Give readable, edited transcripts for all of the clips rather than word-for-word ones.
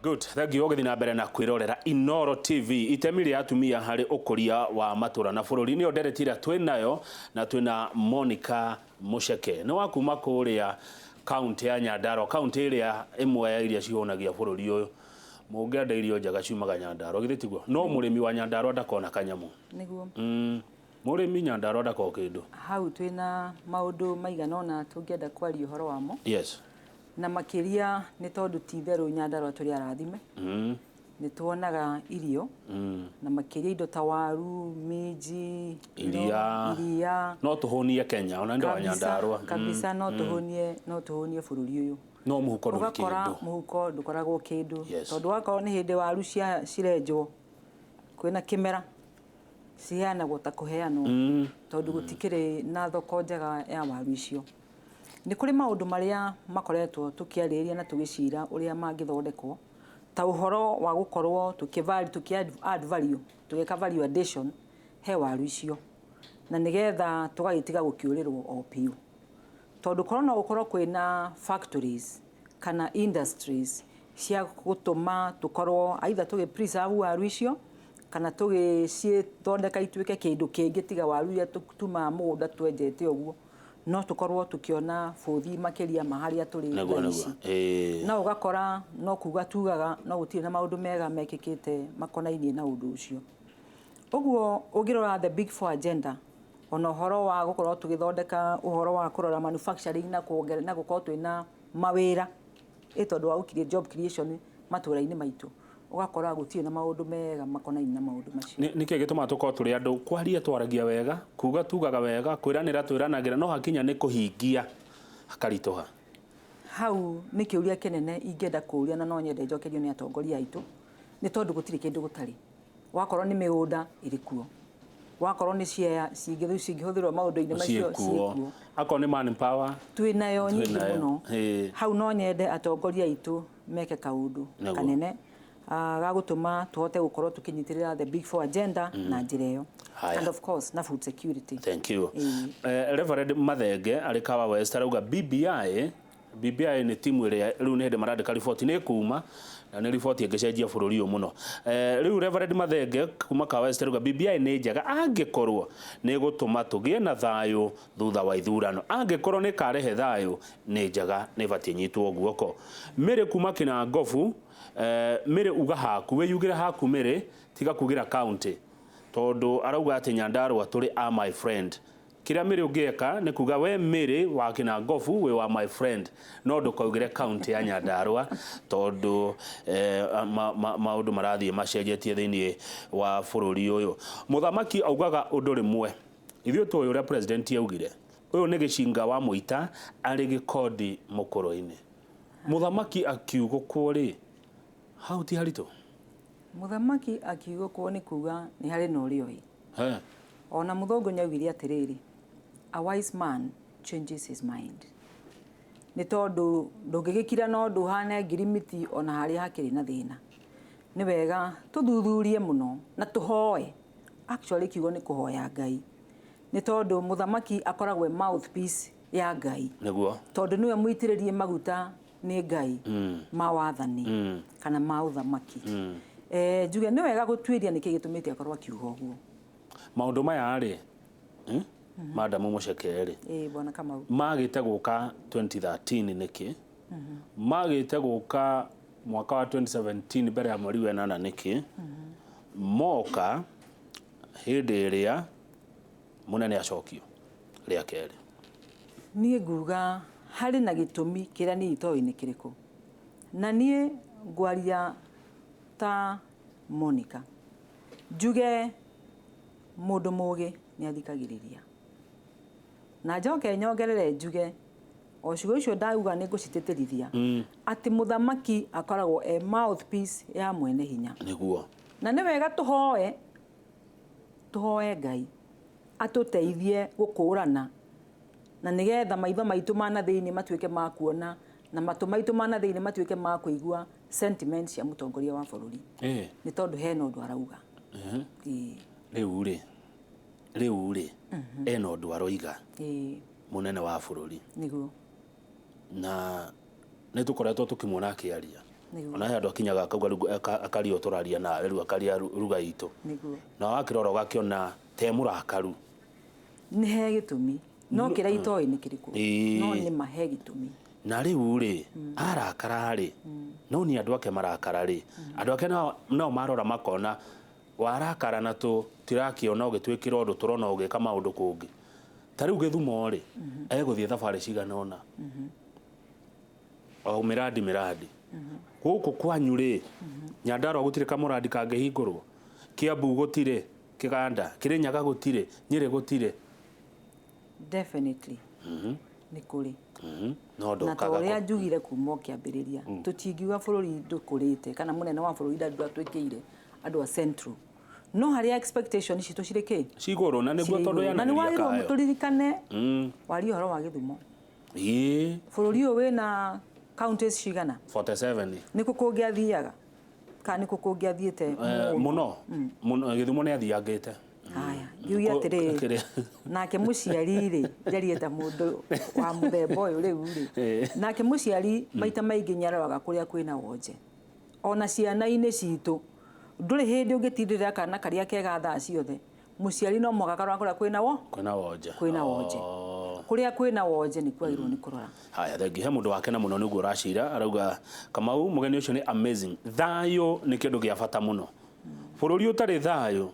Good. Thank you ũgĩthiĩ na mbere na kwĩrorera Inoro TV. Itemi rĩa atumia harĩ ũkũria wa matũra na bũrũri nĩyo ndereti ĩrĩa twĩ nayo na twĩna Monica Mũceke. Nĩ wa kuma kũrĩa kaunti ya Nyandarua, kaunti ĩrĩa ĩmwe ya iria cihũnagia bũrũri ũyũ. Mũngĩenda irio njega ciumaga Nyandarua, githĩ tiguo? No mũrĩmi wa Nyandarua ndakona kanyamũ. Nĩguo. Mũrĩmi Nyandarua ndako kĩndũ. Hau twĩna maũndũ maigana ũna tũngĩenda kwaria ũhoro wamo. Yes. Na makĩria nĩ tondũ ti itherũ Nyandarua tũrĩ arathime. Nĩ tuonaga irio na makĩria indo ta waru, minji, Iria. Iria. No tũhũnie Kenya ona nĩ wa Nyandarua. Kabisa no tũhũnie, no tũhũnie bũrũri ũyũ. No mũhuko ndũrĩ Ũgakora kĩndũ. Mũhuko ndũkoragwo kĩndũ. Yes. Tondũ wakorwo nĩ hĩndĩ waru cia cirenjwo kwĩna kĩmera ciheanagwo ta kũheanwo tondũ gũtikĩrĩ na thoko njega ya waru icio. Nĩ kũrĩ maũndũ marĩa makoretwo tũkĩarĩrĩria na tũgĩcira ũrĩa mangĩthondekwo ta ũhoro wa gũkorwo tũkĩ add value, tũgĩka value addition he waru icio na nĩgetha tũgagĩtiga gũkĩũrĩrwo o biũ. Tondũ korwo no gũkorwo kwĩna factories kana industries cia gũtũma tũkorwo either tũgĩ preserve waru icio kana tũgĩcithondeka ituĩke kĩndũ kĩngĩ tiga waru iria tumaga mũgũnda twenjete ũguo, no tũkorwo tũkĩona bũthi makĩria ma harĩa tũrĩ thaa ici. No ũgakora no kuga tugaga no gũtirĩ na maũndũ mega mekĩkĩte makonainie na ũndũ ũcio. Ũguo ũngĩrora the big four agenda ona ũhoro wa gũkorwo tũgĩthondeka ũhoro wa kũrora manufacturing na kuongerera na gũkorwo twĩna mawĩra ĩ tondũ wa gũ job creation matũra-inĩ maitũ, ũgakora gũtirĩ na maũndũ mega makonainie na maũndũ macio. Nĩkĩ gĩtũmaga tũkorwo tũrĩ andũ kwaria twaragia wega, kuga tugaga wega, kwĩranĩra twĩranagĩra, no hakinya nĩ kũhingia hakaritũha? Hau nĩ kĩũria kĩnene ingĩenda kũria na no nyende njokerio nĩ atongoria aitũ, nĩ tondũ gũtirĩ kĩndũ gũtarĩ. Wakorwo nĩ mĩgũnda ĩrĩ kuo, wakorwo nĩ share cingĩhũthĩrwo maũndũ-inĩ macio ciĩkuo, akorwo nĩ manpower twĩ nayo nyingĩ mũno. Hau no nyende atongoria aitũ meke kaũndũ kanene ga gũtũma tũhote gũkorwo tũkĩnyitĩrĩra the big four agenda na njĩra ĩyo. And of course na food security. Thank you. Reverend Mathenge arĩ Kawa West arauga BBI BBI nĩ timu ĩrĩa rĩu nĩ hĩndĩ marandĩka riboti nĩ kuma na nĩ riboti ĩngĩcenjia bũrũri ũyũ mũno. Rĩu Reverend Mathenge kuma Kawa West arauga BBI nĩ njega angĩkorwo nĩ ĩgũtũma tũgĩe na thayũ thutha wa ithurano. Angĩkorwo nĩ ĩkarehe thayũ nĩ njega nĩ ĩbatiĩ ĩnyitwo guoko. Mary kuma Kinangobu, Mary uga haku, wĩyugĩre haku Mary, tiga kugĩra county tondũ arauga atĩ Nyandarua tũrĩ a my friend. Kĩrĩa Mary ũngĩeka nĩ kuga we Mary wa Kinangobu wĩ wa my friend no ndũkaugĩre county ya Nyandarua tondũ maũndũ marathiĩ macenjetie thĩinĩ wa bũrũri ũyũ. Mũthamaki augaga ũndũ rĩmwe, ithuĩ tũĩ ũrĩa president augire, ũyũ nĩ gĩcinga wa mũita arĩ gĩkondi mũkũrũ-inĩ. Mũthamaki akiugũkwo rĩ, hau ti haritũ? Mũthamaki akiugũkwo nĩ kuga nĩ harĩ na ũrĩa oĩ. Ona mũthũngũ nĩ augire atĩrĩrĩ, a wise man changes his mind. Nĩ tondũ ndũngĩgĩkira na ũndũ ũhane ngirimiti ona harĩa hakĩrĩ na thĩna. Nĩ wega tũthuthurie mũno na tũhoe. Actually kiugo nĩ kũhoya Ngai. Nĩ tondũ mũthamaki akoragwo e mouthpiece ya Ngai. Nĩguo. Tondũ nĩwe mũitĩrĩrie maguta nĩ Ngai ma wathani kana ma ũthamaki. Njuge nĩ wega gũtuĩria nĩkĩ gĩtũmĩte akorwo akiuga ũguo. Maũndũ maya rĩ, Madam Mũceke rĩ, Ĩĩ Bwana Kamau. Magĩte gũka 2013 nĩkĩ? Magĩte gũka mwaka wa 2017 mbere ya mweri wa ĩnana nĩkĩ? Moka hĩndĩ ĩrĩa mũnene acokio rĩa kerĩ. Niĩ nguga harĩ na gĩtũmi kĩrĩa niĩ itoĩ nĩ kĩrĩkũ. Na niĩ ngwaria ta Monica. Njuge mũndũ mũgĩ nĩ athikagĩrĩria. Na njoke nyongerere njuge o ciugo icio ndauga nĩ ngũcitĩtĩrithia atĩ mũthamaki akoragwo e mouthpiece ya mwene hinya. Nĩguo. Na nĩ wega tũhoe, tũhoe Ngai atũteithie gũkũrana na nĩgetha maitho maitũ ma na thĩinĩ matuĩke ma kuona na matũ maitũ ma na thĩinĩ matuĩke ma kũigua sentiment cia mũtongoria wa bũrũri. Nĩ tondũ hena ũndũ arauga. Ĩĩ. Rĩu rĩ, rĩu rĩ, ena ũndũ aroiga mũnene wa bũrũri. Nĩguo. Na nĩ tũkoretwo tũkĩmuona akĩaria. Nĩguo. Ona he andũ akinyaga akauga rĩu akaria ũtũraria nawe rĩu akaria ruga itũ. Nĩguo. Na wakĩrora ũgakĩona te mũrakaru. Nĩ he gĩtũmi no kĩrĩa itoĩ nĩ kĩrĩkũ. Ĩĩ. No nĩ ma he gĩtũmi. Na rĩu rĩ arakara rĩ no nĩ andũ ake marakara rĩ andũ ake nao marora makona warakara na tũtirakĩona ũgĩtwĩkĩra ũndũ tũrona ũgĩka maũndũ kũngĩ. Ta rĩu Gĩthumo rĩ egũthiĩ thabarĩ cigana ũna o mĩrandi mĩrandi. Gũkũ kwanyu rĩ Nyandarua gũtirĩ kamũrandi kangĩhingũrwo, Kiambu gũtirĩ kĩganda, Kĩrĩnyaga gũtirĩ, Nyĩrĩ gũtirĩ. Definitely nĩ kũrĩ. No Na ta ndokaga ũrĩa njugire kuma o kĩambĩrĩria tũtingiuga bũrũri ndũkũrĩte kana mũnene wa bũrũri ndatwĩkĩire andũ a Central, no harĩa expectation citũ cirĩ kĩ cigũrũ na nĩguo cirĩ tondũ igũrũ. Na nĩ yanagĩria wagĩrĩirwo kayo. tũririkane warie ũhoro wa Gĩthumo. Ĩĩ. Bũrũri ũyũ wĩna counties cigana? 47. Nĩkũ kũngĩathiaga kana nĩkũ kũngĩathiĩte? Mũno mũno Gĩthumo nĩ athiangĩte. Haya, ngiuge atĩrĩrĩ, nake mũciari rĩ, njarie ta mũndũ wa mũthemba ũyũ rĩu rĩ, nake mũciari maita maingĩ nĩaroraga kũrĩa kwĩna wonje. Ona ciana-inĩ citũ ndũrĩ hĩndĩ ũngĩtindĩrĩra kana karĩa kega thaa ciothe. Mũciari no mũhaka karora kũrĩa kwĩna wo kwĩna wonje. Kwĩna wonje. Kũrĩa kwĩna wonje nĩ kwagĩrĩirwo nĩ kũrora. Haya, thengi. He mũndũ wakena mũno nĩguo ũracira arauga Kamau mũgeni ũcio nĩ amazing. Thayũ nĩ kĩndũ gĩa bata mũno. Bũrũri ũtarĩ thayũ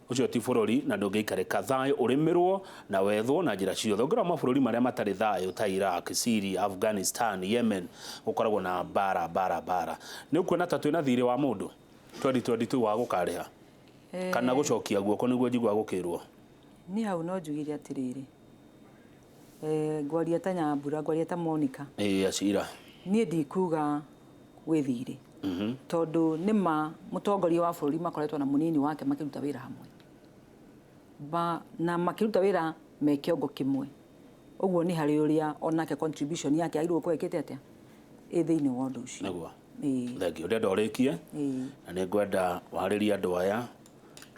ũcio ti bũrũri na ndũngĩikarĩka. Thayũ ũrĩmĩrwo na wethwo na njĩra ciothe. Ũngĩrora mabũrũri marĩa matarĩ thayũ ta Iraq, Syria, Afghanistan, Yemen, gũkoragwo na mbara mbara mbara. Nĩ ũkuona ta twĩna thirĩ wa mũndũ 2022 wa gũkarĩha kana gũcokia guoko nĩguo njigua gũkĩrwo. Niĩ hau no njugire atĩrĩrĩ, ngwaria ta Nyambura, ngwaria ta Monica. Ĩĩ acira. Niĩ ndikuga gwĩ thirĩ tondũ nĩ ma mũtongoria wa bũrũri makoretwo na mũnini wake makĩruta wĩra hamwe na makĩruta wĩra me kĩongo kĩmwe. Ũguo nĩ harĩ ũrĩa onake contribution yake agĩrĩirwo gũkorwo ĩkĩte atĩa ĩ thĩinĩ wa ũndũ ũcio. Nĩguo. Ĩĩ. Thengiũ. Ndĩrenda ũrĩkie Ĩĩ. na nĩ ngwenda warĩrie andũ aya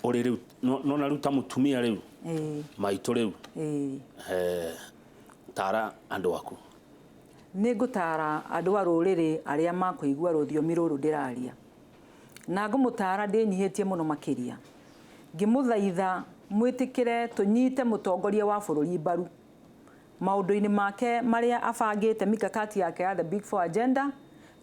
ũrĩ rĩu nona rĩu ta mũtumia rĩu Ĩĩ. maitũ rĩu. Ĩĩ. Tara andũ aku. Nĩ ngũtara andũ a rũrĩrĩ arĩa makũigua rũthiomi rũrũ ndĩraria, na ngũmũtara ndĩnyihĩtie mũno makĩria, ngĩmũthaitha mwĩtĩkĩre tũnyite mũtongoria wa bũrũri mbaru maũndũ-inĩ make marĩa abangĩte mikakati yake ya the big four agenda.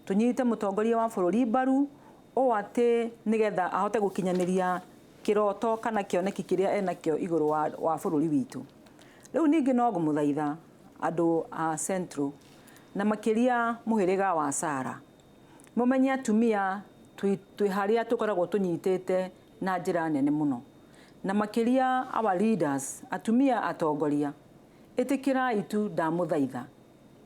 Tũnyite mũtongoria wa bũrũri mbaru ũũ atĩ nĩgetha ahote gũkinyanĩria kĩroto kana kĩoneki kĩrĩa enakĩo igũrũ wa bũrũri witũ. Rĩu ningĩ no ngũmũthaitha andũ a Central na makĩria mũhĩrĩga wa Sara, mũmenye atumia twĩ harĩa tũkoragwo tũnyitĩte na njĩra nene mũno, na makĩria our leaders, atumia atongoria, ĩtĩkĩrai tu ndamũthaitha,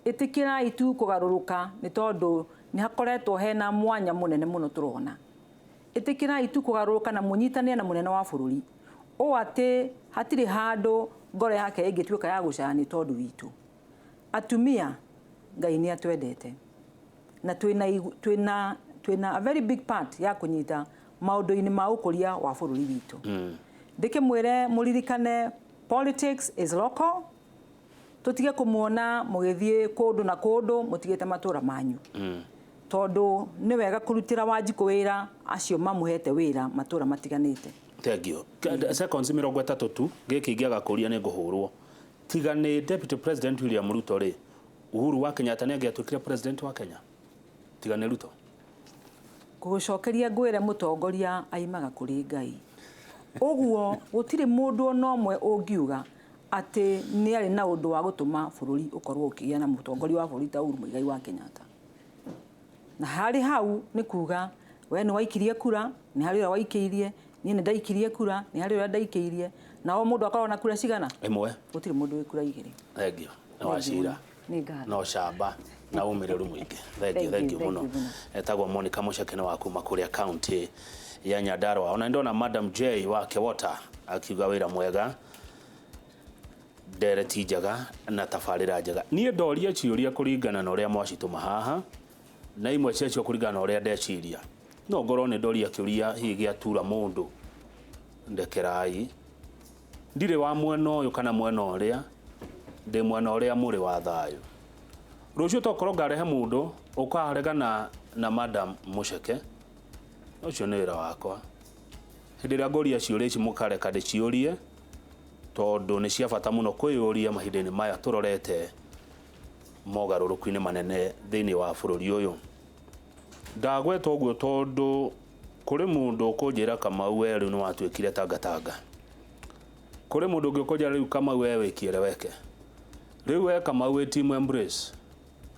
ĩtĩkĩrai tu kũgarũrũka nĩ tondũ nĩ hakoretwo hena mwanya mũnene mũno tũrona. Ĩtĩkĩrai tu kũgarũrũka na mũnyitanĩre na mũnene wa bũrũri ũũ atĩ hatirĩ handũ ngoro yake ĩngĩtuĩka ya gũcaya nĩ tondũ witũ. Atumia Ngai nĩ atwendete na twĩna a very big part ya kũnyita maũndũ-inĩ ma ũkũria wa bũrũri witũ. Ndĩkĩmwĩre mũririkane politics is local, tũtige kũmuona mũgĩthiĩ kũndũ na kũndũ mũtigĩte matũra manyu. Tondũ nĩ wega kũrutĩra Wanjikũ wĩra acio mamũhete wĩra matũra matiganĩte. Thank you. Seconds 30 tu gĩkĩ ingĩaga kũria nĩ ngũhũrwo. Tiga nĩ Deputy President William Ruto rĩ, Uhuru wa Kenyatta nĩ angĩatuĩkire president wa Kenya? Tiga nĩ Ruto. Ngũgũcokeria ngwĩre mũtongoria aimaga kũrĩ Ngai. Ũguo gũtirĩ mũndũ ona ũmwe ũngiuga atĩ nĩ arĩ na ũndũ wa gũtũma bũrũri ũkorwo ũkĩgĩa na mũtongoria wa bũrũri ta Uhuru Muigai wa Kenyatta. Na harĩ hau nĩ kuga we nĩ waikirie kura, nĩ harĩ ũrĩa waikĩirie, niĩ nĩ ndaikirie kura, nĩ harĩ ũrĩa ndaikĩirie, na o mũndũ akoragwo na kura cigana? Ĩmwe. Gũtirĩ mũndũ wĩ kura igĩrĩ. Thengiũ. Nĩ wacira. Nĩ ngatho. No camba na ũmĩrĩru mũingĩ. Thengiũ, Thank you, thengiũ mũno. thank you mũno. Etagwo Monica Mũceke nĩ wa kuma kũrĩa county ya Nyandarua. Ona ndona Madam J wa Kewota akiuga wĩra mwega, ndereti njega na tabarĩra njega. Niĩ ndoria ciũria kũringana na ũrĩa mwacitũma haha na imwe ciacio kũringana na ũrĩa ndeciria. No ngorwo nĩ ndoria kĩũria hihi gĩatura mũndũ, ndekerai. Ndirĩ wa mwena ũyũ kana mwena ũrĩa, ndĩ mwena ũrĩa mũrĩ wa thayũ. Rũciũ tokorwo ngarehe mũndũ ũkaregana na Madam Muceke, ũcio nĩ wĩra wakwa. Hĩndĩ ĩrĩa ngũria ciũria ici mũkareka ndĩciũrie, tondũ nĩ cia bata mũno kwĩyũria mahinda-inĩ maya tũrorete mogarũrũku-inĩ manene thĩinĩ wa bũrũri ũyũ. Ndagweta ũguo tondũ kũrĩ mũndũ ũkũnjĩra Kamau we rĩu nĩ watuĩkire tangatanga. Kũrĩ mũndũ ũngĩ ũkũnjĩra rĩu Kamau we wĩ kĩeleweke. Rĩu we Kamau wĩ team Embrace.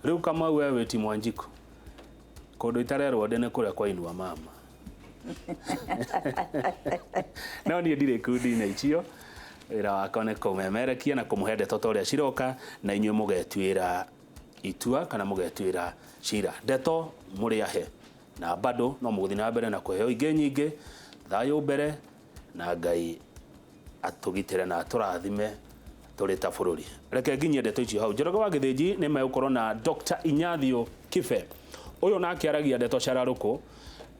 Rĩu Kamau we wĩ team Wanjiku. Kũndũ itarerwo ndĩ nĩ kũrĩa kwa Inua Mama. No niĩ ndirĩ ikundi-inĩ icio. Wĩra wakwa nĩ kũmemerekia na kũmũhe ndeto ta ũrĩa ciroka na inyuĩ mũgetuĩra itua kana mũgetuĩra cira. Ndeto mũrĩ ahe na bado no mũgũthiĩ na mbere na kũheo ingĩ nyingĩ. Thayũ mbere na Ngai atũgitĩre na atũrathime tũrĩ ta bũrũri. Reke nginyie ndeto icio hau. Njoroge wa Gĩthĩnji nĩ megũkorwo na Dr. Inyathiũ Kibe. Ũyũ nake aragia ndeto cararũkũ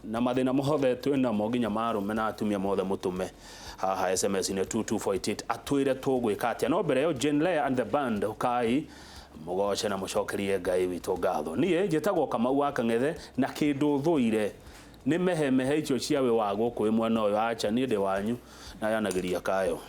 na mathĩna mothe twĩ namo nginya ma arũme na atumia mothe mũtũme haha SMS-inĩ 22488 atwĩre tũgwĩka atĩa. No mbere ĩyo Jane Leah and the band ũkai mũgoce na mũcokerie Ngai witũ ngatho. Niĩ njĩtagwo Kamau wa Kang'ethe na kĩndũ thũire nĩ mehemehe icio cia wĩ wa gũkũ wĩ mwena ũyũ, acha niĩ ndĩ wanyu na yanagĩria kayo.